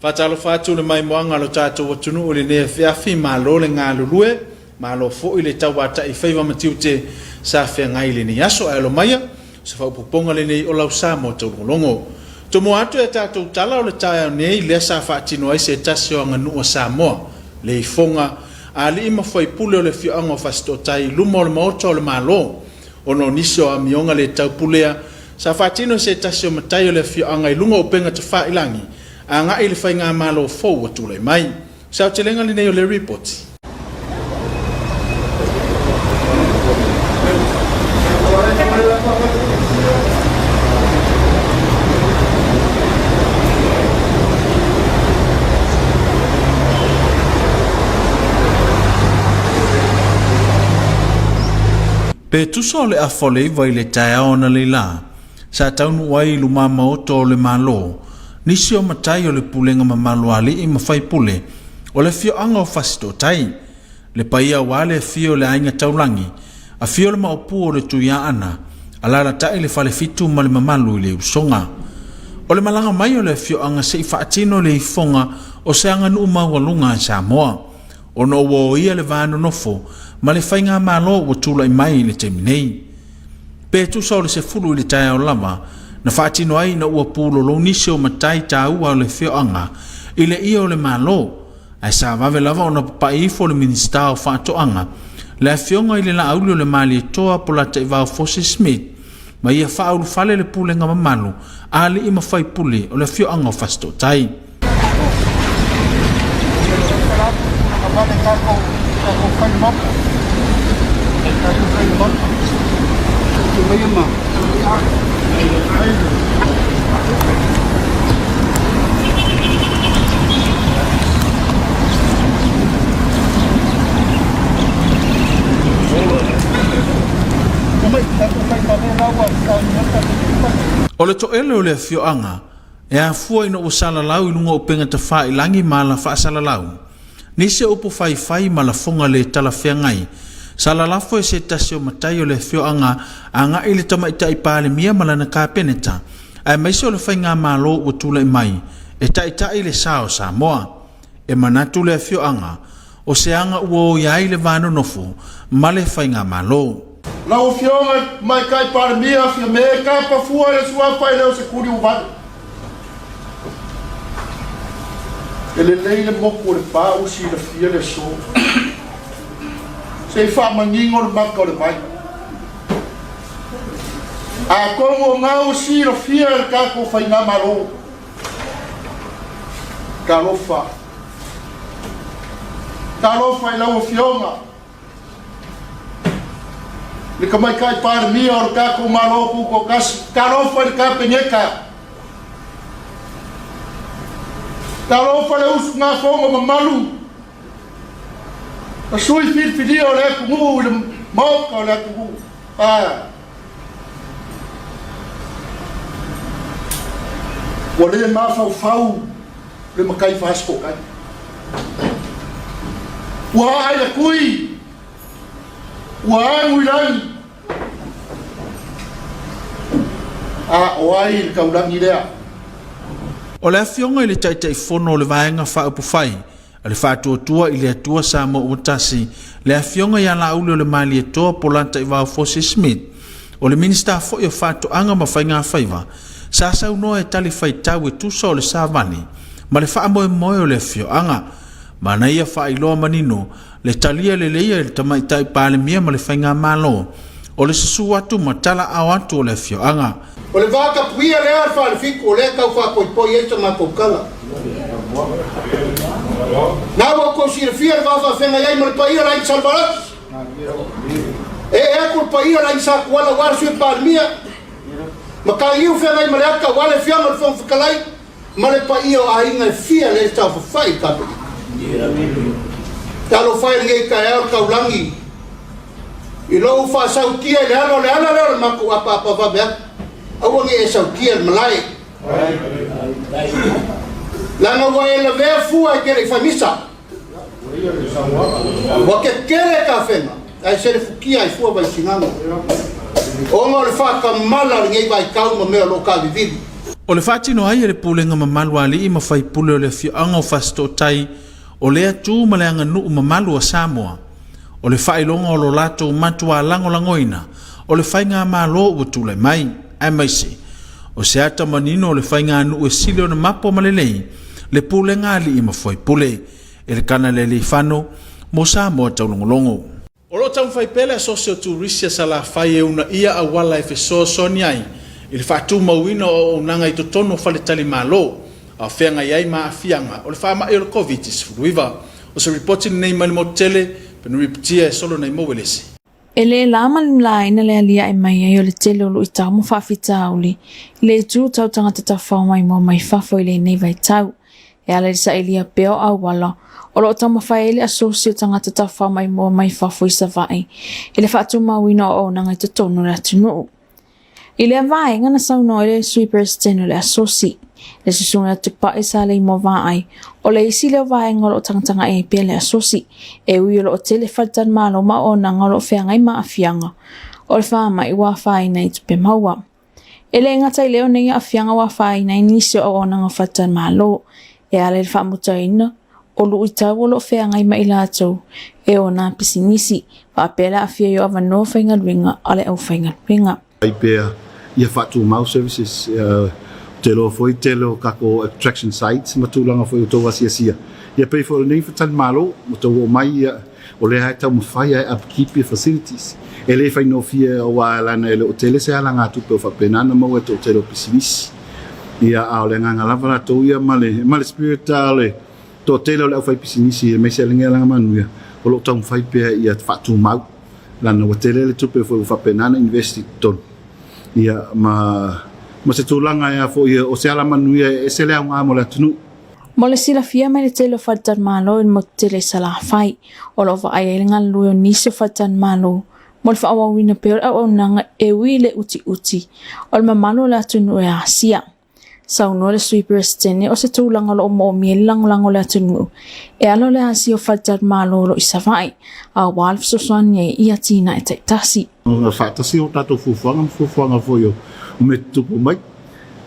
Faatalofa atu le maimoaga a lo tatou atunuu i lenei afiafi, malo le galulue, malo foi le tauata'i faiva ma tiute sa feagai i lenei aso. Ae alo maia, o se faaopoopoga lenei o lau Samoa taulogologo. Tomoa atu e a tatou tala o le taeao nei lea sa faatino ai se tasi o aganuu a Samoa, le ifoga a alii ma faipule o le afioaga o Fasitootai i luma o le Maota o le Malo, ona o nisi o amioga le taupulea sa faatino e se tasi o matai o le afioaga i luga o upega tafailagi agai i le faigamalo fou ua tulai mai. O se aotelega lenei o le Lipoti. Pe tusa o le afa o le 9 i le taeao analeila, sa taunuu ai i lumamaota o le Malo nisi o matai o le pulega mamalu a alii ma faipule o le afioaga o Fasitootai, le paia aua le afio o le Aiga Taulagi, afio le Maopu o le Tuiaana, alaalatai le Falefitu ma le mamalu i le Usoga. O le malaga mai o le afioaga se i faatino le ifoga o se aganuu maualuga a Samoa, ona ua oia le va nonofo ma le faigamalo ua tulai mai i le taimi nei. Pe tusa o le 10 i le taeao lava na faatino ai ina ua pulolou nisi o matai taua o le afioaga i le ia o le Malo, ae sa vave lava ona papai ifo le Minisita o Faatoaga, le Afioga i le Laauli o le Malietoa Polataivao Fosi Smith, ma ia faaulufale le pulega mamalu a alii ma faipule o le afioaga o Fasitootai. O le toele o le afioaga e afua ina ua salalau i luga o upega tafailagi ma ala faasalalau nisi o upu faifai ma lafoga le talafeagai sa lalafo e se tasi o matai o le afioaga agai i le Tamaitai Palemia ma lana Kapeneta aemaise o le faigamalo ua tulai mai e taitai le sa o Samoa. E manatu le afioaga o se aga ua oia ai le va nonofo ma le faigamalo. Lau Afioga i le Tamaitai Palemia, Fiame kapa fua i le suafa e le o se kuli uvale. E lelei le moku o le pa u silafia le aso. Se i faamanino le maka o le vai. Atonu o na ua silafia e le tatou faigamalo. Talofa. Talofa i lau Afioga le Tamaitai Palemia o le tatou Malo Tutoatasi. Talofa i le Kapeneta. Talofa le usugafono mamalu a sui filifilia o le atunuu i le Maota o le atunuu. Ah. Ua le mafaufau le matai Fasitootai. Ua aa i le tui, ua agu i lagi. A o ai le taulagi lea? O le Afioga i le Taitaifono o le Vaega Faaupufai a le Faatuatua i le Atua Samoa ua Tasi, le Afioga ia Laauli o le Malietoa Polataivao Fosi Smith, o le Minisita foi o Faatoaga ma Faigafaiva, sa saunoa e tali faitau e tusa o le savali ma le faamoemoe o le afioaga. Manaia faailoa manino le talia leleia e le Tamaitai Palemia ma le Faigamalo o le susu atu ma talaao atu o le afioaga. O le va tapuia lea o le Falefitu o lea e tau faapoipoi ai sa matou tala. Na ua outou silafia le va faafeagai ai ma le paia o le Aiga Salevalasi. Ee atu le paia o le Aiga Satuala aua le Sui Palemia, Mataiu feagai ma le ata aua le Afioga i le Fofoga Fetalai ma le paia o aiga e fia lea e saofafai i le Kapeneta. Talofa e lenei taeao le taulagi i lou faasautia i le ala o le ala lea o le matou apaapa vave atu. Aua ne i e sautia i le malae. Leaga ua e lavea fua e te le i fai misa. Ua kekele tafega ae selefutia ai fua Vaisigano ona o le faatamala o lenei vaitau ma mea o lo o taavivili. O le faatino ai e le pulega mamalu a alii ma faipule o le afioaga o Fasitootai o lea tu ma le aganuu mamalu a Samoa, o le faailoga o lo latou matua lagolagoina o le faigamalo ua tulai mai, aemaise o se ata manino o le faiganuu e sili ona mapo ma lelei le pulega a alii ma faipule. Elekana Lealeifano mo Samoa Taulogologo. O lo o taumafai pea le Asosi o Turisi a Salafai e uunaia auala e fesoasoani ai i le faatumauina o auaunaga i totonu o faletalimalo a o feagai ai ma aafiaga o le faamai o le Koviti-19. O se ripoti lenei mai le motu tele, pena ripotia e Solonai Mowelese. E le la ma le laina le aliae mai ai o le tele o luitau ma faafitauli i le itu tau tagata tafao maimoa mai fafo i lenei vaitau. E ala i le sailia pea o auala o lo o taumafai ai le Asosi o Tagata Tafao Maimoa mai Fafo i Savaii i le faatumauina o auaunaga i totonu o le atunuu. I lea vaega na saunoa ai le Sui Peresetene o le Asosi, le Susuga ia Tupai Saleimoa Vaai, o le isi lea o vaega o lo o tagatagai ai pea le Asosi, e ui o lo o tele faletalimalo ma auaunaga o lo o feagai ma aafiaga o le faamai ua afaina i tupe maua. E le gata i lea o nei aafiaga ua afaina ai nisi o auaunaga faletalimalo e ala i le faamutaina o luitau o lo o feagai ma i latou e ona pisinisi, faapea le aafia ai o avanoa faigaluega a le aufaigaluega. Ai pea ia faatumau services, ou te iloa foi tele o tatou attraction sites ma tulaga foi o tou asiasia. Ia pei foi o lenei faletalimalo ua tou oo mai ia o lea e taumafai lava e upkeep ia facilities. E le faigofie aua leaga e le o tele se alagatupe o faapena ona maua e toatele o pisinisi. Ia a o le agaga lava latou ia ma le ma le spirit o le toatele o le aufaipisinisi aemaise lenei alamanuia o lo o taumafai pea ia faatumau leaga ua tele le tupe foi ua faapena ona invest i totonu. Ia ma ma se tulaga ea foi o se alamanuia e ese le aoga mo le atunuu. Mo le silafia mai le tele o faletalimalo i le motu tele i Salafai, o lo o vaai ai le galulue o nisi o faletalimalo mo le faaauauina pea o le auaunaga e ui i le utiuti o le mamalu o le atunuu e asia. Saunoa le Sui Peresetene o se tulaga o lo o moomia ai le lagolago o le atunuu e ala o le asia o faletalimalo o lo o i Savaii, aua le fesoasoani ai i atinae taitasi. Faatasi o tatou fuafuaga ma fuafuaga foi o mea tutupu mai.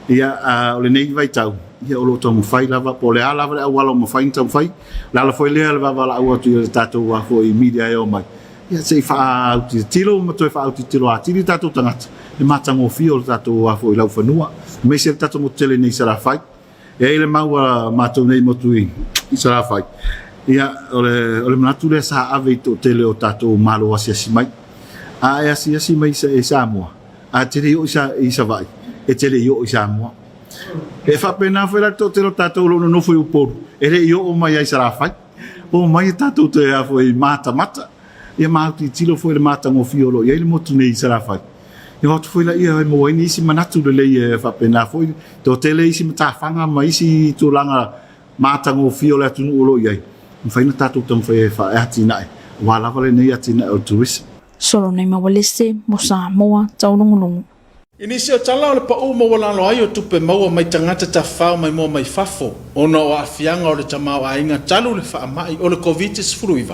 Ia, a o lenei vaitau, ia o lo o taumafai lava, po o le a lava le auala o mafai ona taumafai. O le ala foi lea o le vavalaau atu i le tatou a foi media e omai, ia se i faautilotilo ma toe faautilotilo atili tatou tagata i le matagofie o le tatou a foi laufanua, aemaise le tatou motu tele nei i Salafai. E i ai le mau a matou nei motu i Salafai, ia o le manatu lea sa ave i le toatele o tatou malo asiasi mai. A e asiasi mai i Samoa, a e te le i oo i Savaii, e te le i oo i Samoa. E faapena foi la le toatele o tatou o lo o nonofo i Upolu, e le i oo mai lava i Salafai. Omai tatou toe a foi matamata, ia ma autilotilo foi i le matagofie o lo o i ai le motu nei i Salafai. Ia o atu foi laia e maua ai nisi manatu lelei e faapena foi toatele isi matafaga ma isi tulaga matagofie o le atunuu o lo o i ai, mafai ona tatou taumafai e atinae, aua lava lenei atinae o le tourism. Solonai Mawalese mo Samoa Taulogologo. I nisi o tala o le pau maualalo ai o tupe maua mai tagata tafafao maimoa mai fafo ona o aafiaga o le tamaoaiga talu le faamai o le Koviti-19,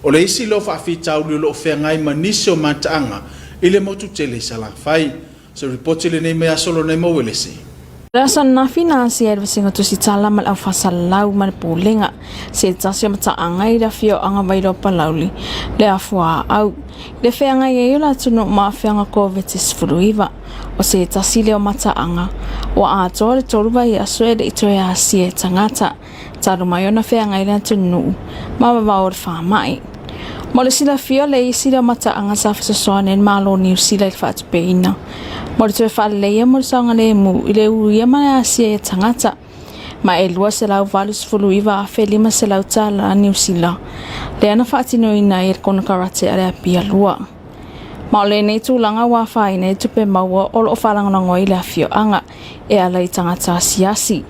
o le isi lea o faafitauli o lo o feagai ma nisi o mataaga i le motu tele i Salafai. O se ripoti lenei mai Aso Lonai Mauelese. O le aso ananafi na asia ai le Vasega Tusitala ma le Au Faasalalau ma le Pulega, se tasi o mataaga i le afioaga Vailoa Palauli, le Afuaau, i le feagai ai o le atunuu ma aafiaga Koviti-19. O se tasi lea o mataaga ua atoa le 3 vaiaso e le i toe asia e tagata, talu mai ona feagai le atunuu ma vavao o le faamai. Mo le silafia, o le isi lea o mataaga sa fesoasoani ai le Malo o Niu Sila i le faatupeina mo le toe faaleleia mo le saogalemu i le uia ma le asia i tagata ma e $289,500 tala Niu Sila lea na faatinoina ai e le konekarate a le Apia 2. Ma o lenei tulaga ua afaina ai tupe maua o lo o faalagolago ai le afioaga e ala i tagata asiasi.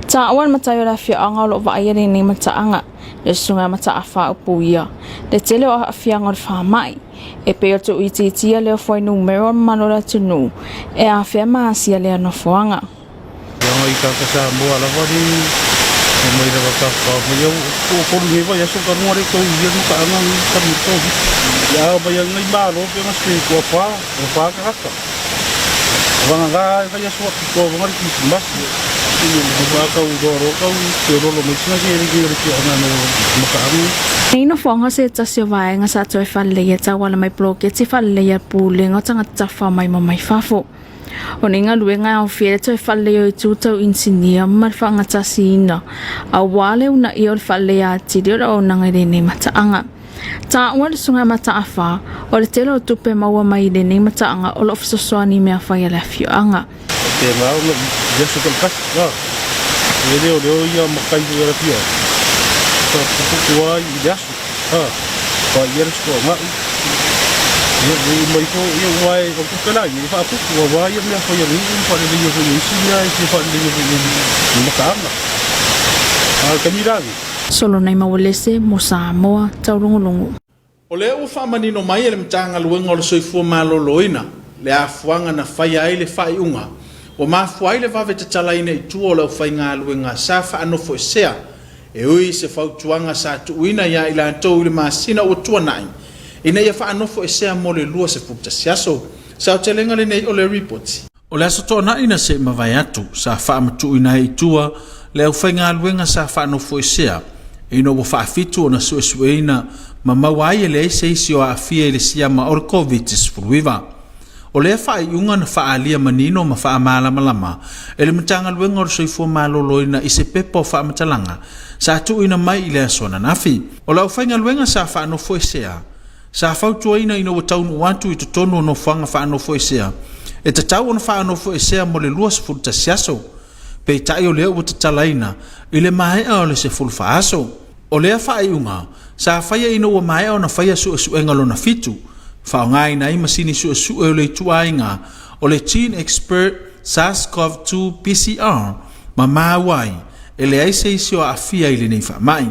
Taua le matai o le afioaga o lo o vaaia lenei mataaga, le susuga ia Mataafa Upuia, le tele o aafiaga o le faamai, e pei o le tuuitiitia lea o fuainumera o le mamalu o le atunuu e afea ma asia lea nofoaga. Leaga i tagata Samoa lava le omai lava tafafao mai au o tolu nei vaiaso talu ona le toe uia le mataaga nei talu mai le Koviti. Ia a omai ai nai malo pe na se ua fa, ua fa tagata. Vagagā e fai aso apitoa vaga le Kirisimasi. Ua tau loaloa tau feoloolo mai sina seleni o le afioaga nei o Mataaga. Nei nofoaga se tasi o vaega sa toe faaleleia tauala mai poloketi faaleleia pulega o tagata tafao mai ma mai fafo. O nei galuega e aofia ai le toe faaleleia o itu tau inisinia ma le faagatasiina aua le uunaia o le faaleleia atili o le auaunaga i lenei mataaga. Taua le susuga ia Mataafa, o le tele o tupe maua mai i lenei mataaga o lo o fesoasoani i mea fai a le afioaga. Faapena ona i aso taitasi, a, e leoleo ia matai foi a le afioaga, faaputuputu lava i le aso, a, paia le sotoagai, ia, ua uma ifo, ia, aua o le tupe la ia, e faaputu aua ia mea fai a le nuu ma faaleleia foi e isi mea e fia faaleleia foi e mataaga. A o le taimi la lenei, Solonai Maualese mo Samoa Taulogologo. O lea ua faamanino mai e le Matagaluega o le Soifua Maloloina le afuaga na faia ai le faaiuga ua mafua ai le vave tatalaina i tua o le aufaigaluega sa faanofoesea e ui i se fautuaga sa tuuina ia i latou i le masina ua tuanai ina ia faanofoesea mo le 21 aso. Se aotelega lenei o le Ripoti. O le Aso Toonai na se i mavae atu, sa faamatuuina ai i tua le aufaigaluega sa faanofoesea ina ua faafitu ona suesueina ma maua ai e leai se isi o aafia i le siama o le Koviti-19. O lea faaiuga na faaalia manino ma faamalamalama e le Matagaluega o le Soifua Maloloina i se pepa o faamatalaga sa tuuina mai i le aso ananafi. O le aufaigaluega sa faanofoesea, Sa fautuaina ina ua taunuu atu i totonu o nofoaga faanofoesea, e tatau ona faanofoesea mo le 21 aso. Peitai o lea ua tatalaina i le maea o le 14 aso. O lea faaiuga, sa faia ina ua maea ona faia suesuega lona fitu, faaaogaina ai masini suesue o le ituaiga o le GeneXpert SARS-CoV-2 PCR ma maua ai e leai se isi o aafia i lenei faamai.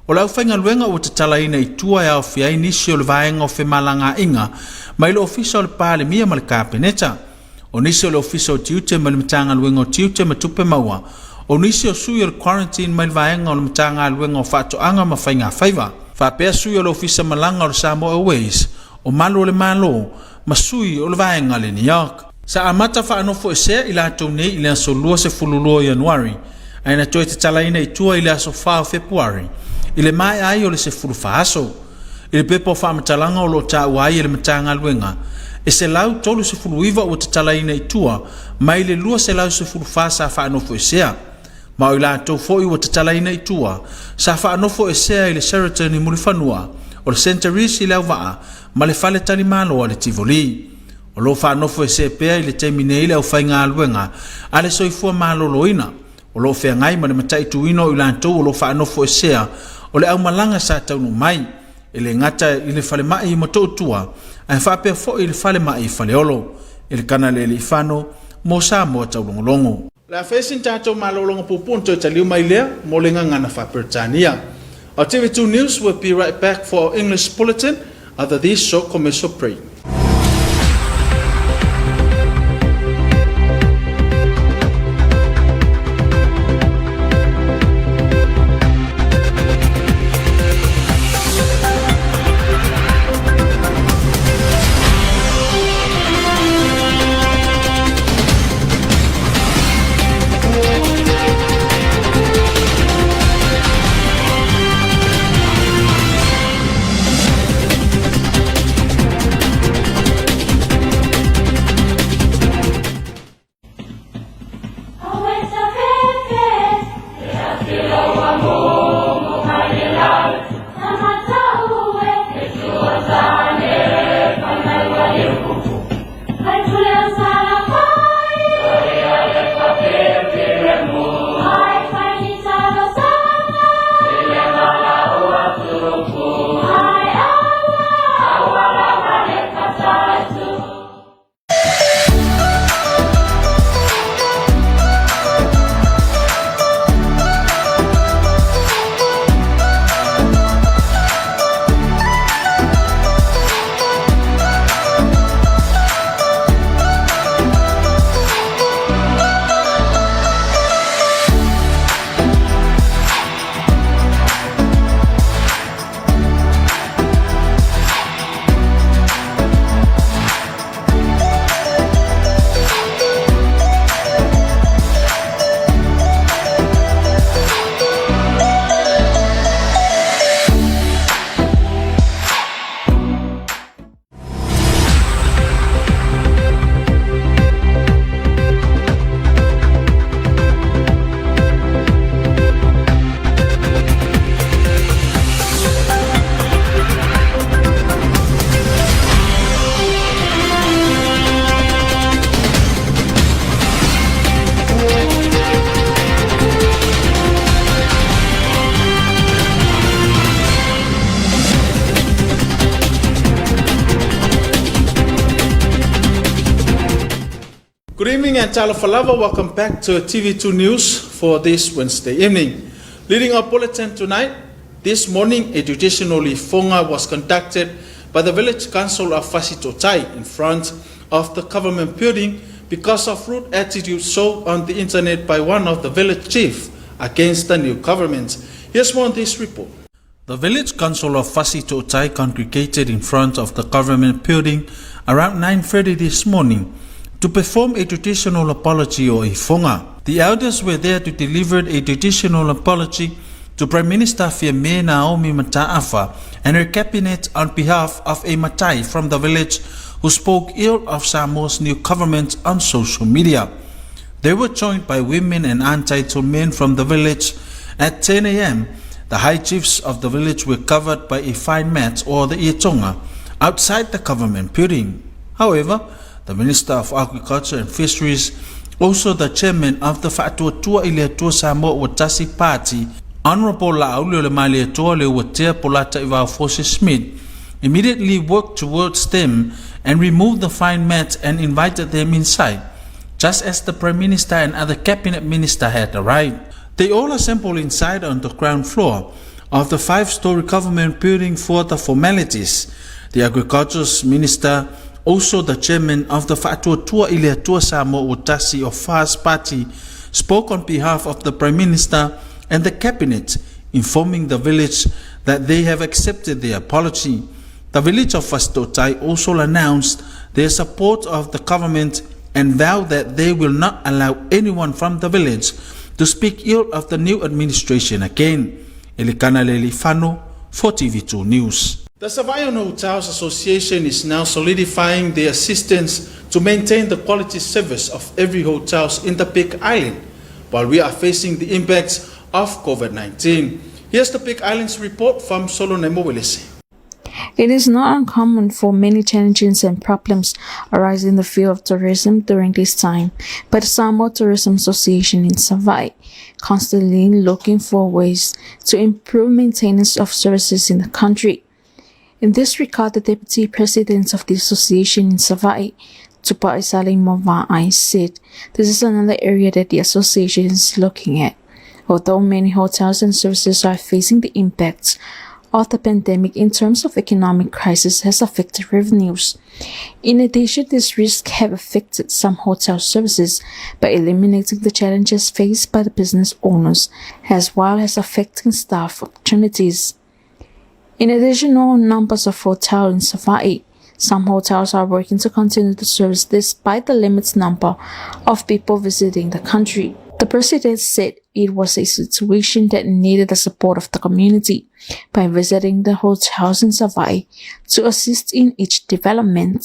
O le aufaigaluega ua tatalaina i tua e aofia ai nisi o le Vaega o Femalagaaiga mai le Ofisa o le Palemia ma le Kapeneta, o nisi o le Ofisa o Tiute mai le Matagaluega o Tiute ma Tupe Maua, o nisi o sui o le Quarantine mai le Vaega o le Matagaluega o Faatoaga ma Faigafaiva, faapea sui o le Ofisa Malaga o le Samoa Airways, o Malu o le Malo, ma sui o le Vaega a le NEOC. Sa amata faanofoesea i latou nei i le aso 22 o Ianuari, ae na toe tatalaina i tua i le aso 4 o Fepuari, i le maea ai o le 14 aso. I le pepa o faamatalaga o lo o taua ai e le Matagaluega, e 139 ua tatalaina i tua mai le 214 sa faanofoesea. Ma o i latou foi ua tatalaina i tua, sa faanofoesea i le Sheraton i Mulifanua, o le Centaris i Leauvaa ma le Faletalimalo a le Tivoli. O lo o faanofoesea pea i le taimi nei le aufaigaluega a le Soifua Maloloina o lo o feagai ma le mataituina o i latou o lo o faanofoesea o le aumalaga sa taunuu mai, e le gata i le falemai i Motootua ae faapea foi i le falemai i Faleolo. Elikana Lealiifano mo Samoa Taulogologo. O le a faia sina tatou malologa puupuu ona toe taliu mai lea mo le gagana faa-Peretania. Our TV2 News will be right back for our English bulletin after this short commercial break. Good evening and talofa Welcome back to TV2 News for this Wednesday evening. Leading our bulletin tonight, this morning a traditional ifoga was conducted by the village council of Fasitotai in front of the government building because of rude attitude shown on the internet by one of the village chiefs against the new government. Here's more on this report. The village council of Fasitotai congregated in front of the government building around 9:30 this morning to perform a traditional apology or ifoga. The elders were there to deliver a traditional apology to Prime Minister Fiame Naomi Mata'afa and her cabinet on behalf of a Matai from the village who spoke ill of Samoa's new government on social media. They were joined by women and untitled men from the village. At 10 a.m., the high chiefs of the village were covered by a fine mat or the ietonga outside the government building. However, the Minister of Agriculture and Fisheries, also the chairman of the Faatuatua i le Atua Samoa Ua Tasi Party, Honorable La'aulialemalietoa Leuatea Polataivao Fosi Smith, immediately worked towards them and removed the fine mat and invited them inside, just as the Prime Minister and other cabinet minister had arrived. They all assembled inside on the ground floor of the five-story government building for the formalities. The Agriculture Minister, also the chairman of the Faatuatua i le Atua Samoa Ua Tasi of FAS Party, spoke on behalf of the Prime Minister and the Cabinet, informing the village that they have accepted the apology. The village of Fasitotai also announced their support of the government and vowed that they will not allow anyone from the village to speak ill of the new administration again. Elikana Lelifano for TV2 News. The Savaii Hotels Association is now solidifying their assistance to maintain the quality service of every hotels in the Big Island while we are facing the impacts of COVID-19. Here's the Big Island's report from Solonemo Willis. It is not uncommon for many challenges and problems arise in the field of tourism during this time, but the Samoa Tourism Association in Savaii constantly looking for ways to improve maintenance of services in the country. In this regard, the deputy president of the association in Savaii, Tupai Salim said this is another area that the association is looking at. Although many hotels and services are facing the impacts of the pandemic in terms of economic crisis has affected revenues. In addition, this risk have affected some hotel services by eliminating the challenges faced by the business owners as well as affecting staff opportunities. In addition, all numbers of hotels in Savaii, some hotels are working to continue the service despite the limited number of people visiting the country. The president said it was a situation that needed the support of the community by visiting the hotels in Savaii to assist in each development.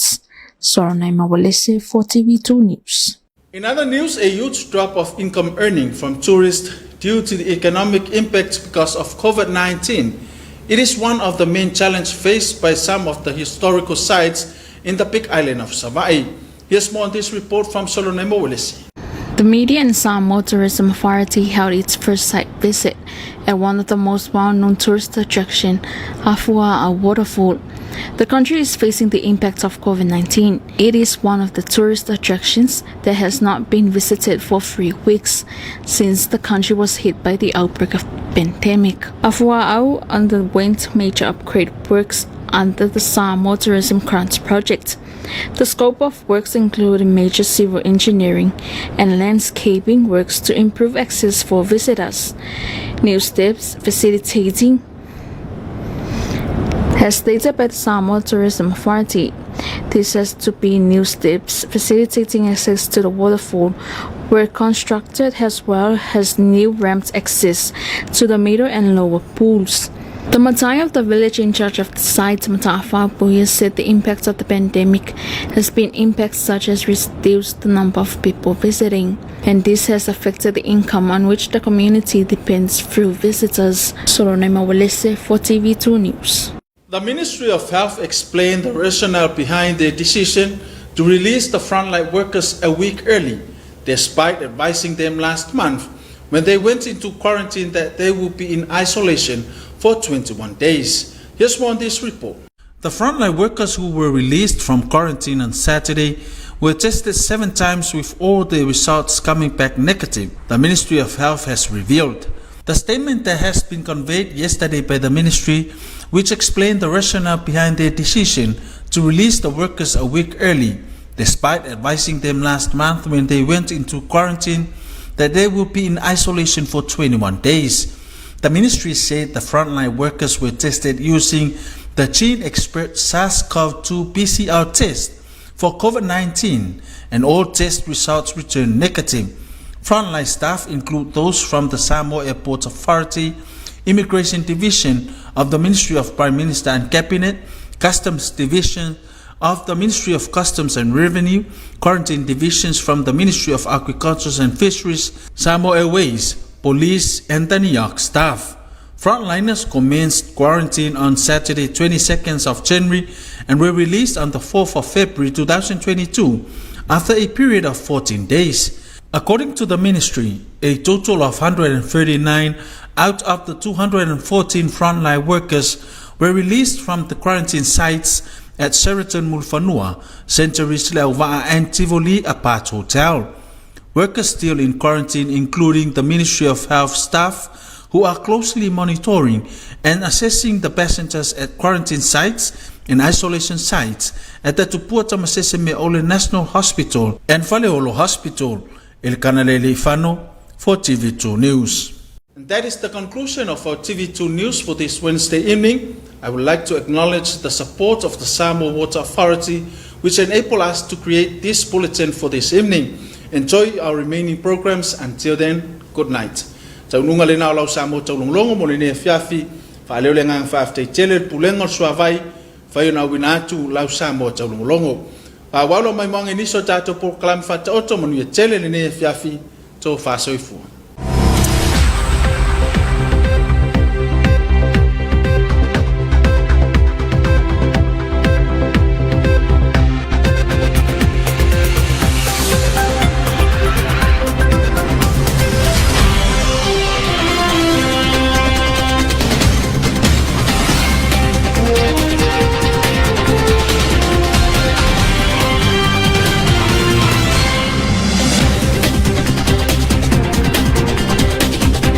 Soranaima Walese for TV2 News. In other news, a huge drop of income earning from tourists due to the economic impact because of COVID-19. It is one of the main challenges faced by some of the historical sites in the big island of Savaii. Here's more on this report from Solonemo Willis. The Media and Samoa Tourism Authority held its first site visit at one of the most well-known tourist attraction, Afua'a Waterfall. The country is facing the impact of COVID-19. It is one of the tourist attractions that has not been visited for 3 weeks since the country was hit by the outbreak of pandemic. Afua'a underwent major upgrade works under the Samoa Tourism Grants Project. The scope of works included major civil engineering and landscaping works to improve access for visitors. New steps facilitating as stated by the Samoa Tourism Authority, this has to be new steps facilitating access to the waterfall were constructed as well as new ramps access to the middle and lower pools. The Matai of the village in charge of the site, Matafa Buya, said the impact of the pandemic has been impacts such as reduced the number of people visiting, and this has affected the income on which the community depends through visitors. Solonema Walese for TV2 News. The Ministry of Health explained the rationale behind their decision to release the frontline workers a week early, despite advising them last month when they went into quarantine that they would be in isolation for 21 days. Here's more on this report. The frontline workers who were released from quarantine on Saturday were tested seven times with all the results coming back negative, the Ministry of Health has revealed. The statement that has been conveyed yesterday by the ministry, which explained the rationale behind their decision to release the workers a week early, despite advising them last month when they went into quarantine that they will be in isolation for 21 days. The ministry said the frontline workers were tested using the GeneXpert SARS-CoV-2 PCR test for COVID-19 and all test results returned negative. Frontline staff include those from the Samoa Airport Authority, Immigration Division of the Ministry of Prime Minister and Cabinet, Customs Division of the Ministry of Customs and Revenue, Quarantine Divisions from the Ministry of Agriculture and Fisheries, Samoa Airways, Police, and the NIOC staff. Frontliners commenced quarantine on Saturday, 22nd of January and were released on the 4th of February 2022 after a period of 14 days. According to the ministry, a total of 139 out of the 214 frontline workers were released from the quarantine sites at Sheraton Mulifanua, Century Leauva'a and Tivoli Apart Hotel. Workers still in quarantine, including the Ministry of Health staff, who are closely monitoring and assessing the passengers at quarantine sites and isolation sites at the Tupua Tamasese Meole National Hospital and Faleolo Hospital. El Kanalele Ifano for TV2 News. And that is the conclusion of our TV2 News for this Wednesday evening. I would like to acknowledge the support of the Samoa Water Authority, which enabled us to create this bulletin for this evening. Enjoy our remaining programs. Until then, good night. Taunuga lena o lau Samoa taulogologo mo lenei afiafi, faaleo le agaga faafetai tele i le Pulega o le Suavai, fai ona auina atu lau Samoa taulogologo. Faaauau lau maimoaga i nisi o tatou polokalame faataoto manuia tele lenei afiafi, tofa soifua.